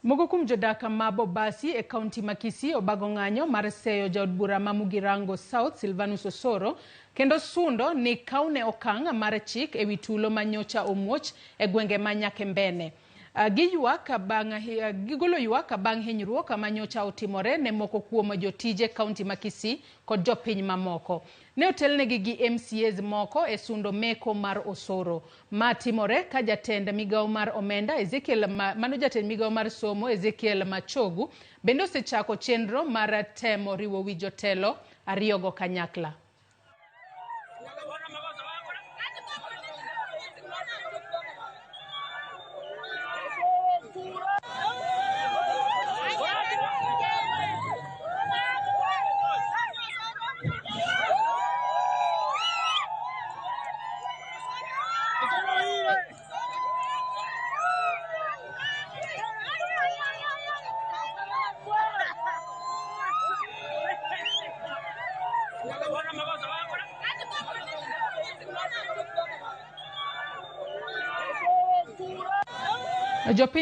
Moko kuom jodak ma Bobasi e kaunti ma Kisii obago ng'anyo mar seyo jaod bura ma Mugirango South Silvanus Osoro kendo sundo ni kawne okang' mar chik ewi tulo ma nyocha omuoch e gwenge ma Nyakembene. Giywak bang' gigolo ywak bang' hinyruok ma nyocha otimore ne moko kuom jotije kaunti ma Kisii kod jopiny mamoko. Ne otelnegi gi MCAs moko e sundo meko mar Osoro. Ma timore ka jatend migawo mar omenda Ezekiel mano jatend migawo mar somo Ezekiel Machogu bende osechako chenro mar temo riwo wi jotelo ariyogo kanyakla. Jopiny